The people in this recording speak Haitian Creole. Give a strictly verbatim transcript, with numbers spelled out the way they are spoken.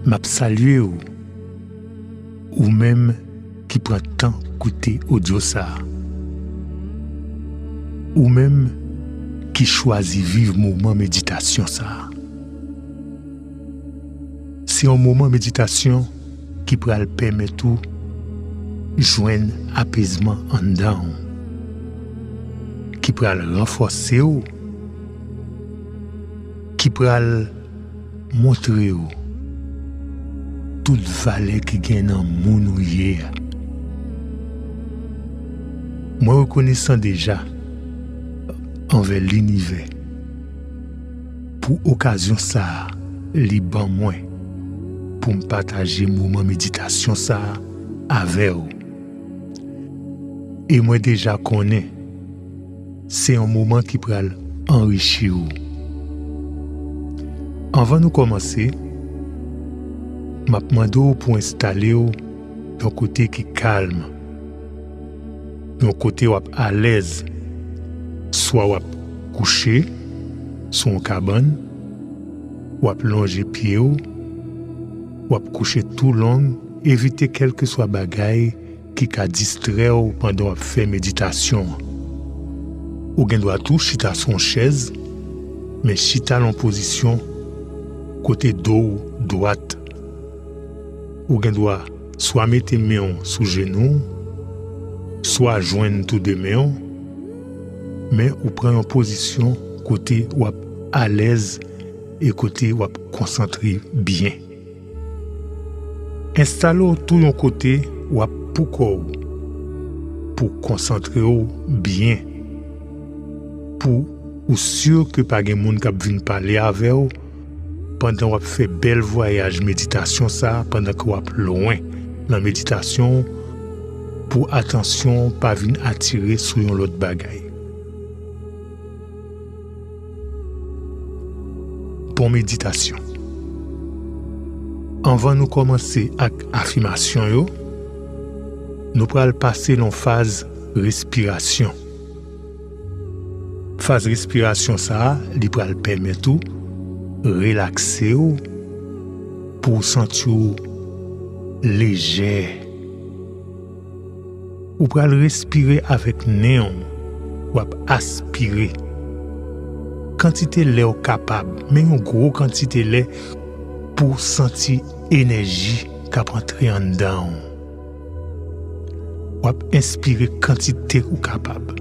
M ap salye w, ou menm ki pran tan koute odyo sa a. Ou menm ki chwazi viv moman meditasyon sa a. Se yon moman meditasyon ki pral pèmèt ou jwenn apezman anndan w, ki pral ranfòse w, ki pral montre w tout valè ki gen nan moun ou ye a. Mwen rekonesan deja anvè linivè pou okazyon sa a li ban mwen pou m pataje moman meditasyon sa a avè w. E mwen deja konnen se yon moman ki pral anrichi w. Anvan nou kòmanse, m ap mande w pou w enstale w yon kote ki kalm, yon kote w ap alèz. Swa w ap kouche sou yon kabann, w ap lonje pye w, w ap kouche tou long, evite kèlkeswa bagay ki ka distrè w pandan w ap fè meditasyon an. Ou gen dwa tou chita sou yon chèz, men chita nan yon pozisyon kote do w dwat. Ou gen dwa swa mete men w sou jenou w, swa jwenn tou de men w, men ou pran yon pozisyon kote w ap alèz e kote w ap konsantre byen. Enstale w tou yon kote w ap poukò w pou konsantre w byen, pou ou si ke pa gen moun k ap vin pale avè w pandan w ap fè bèl vwayaj meditasyon sa a, pandan ke w ap lwen nan meditasyon w, pou atansyon w pa vin atire sou yon lòt bagay. Bon meditasyon. Anvan nou kòmanse ak afimasyon yo, nou pral pase nan faz respirasyon. Faz respirasyon sa a, li pral pèmèt ou relakse w pou w santi w lejè. Ou pral respire avèk nen w, w ap aspire. Kantite lè w kapab, men yon gwo kantite lè pou w santi enèji k ap antre anndan w. W ap enspire kantite ou kapab.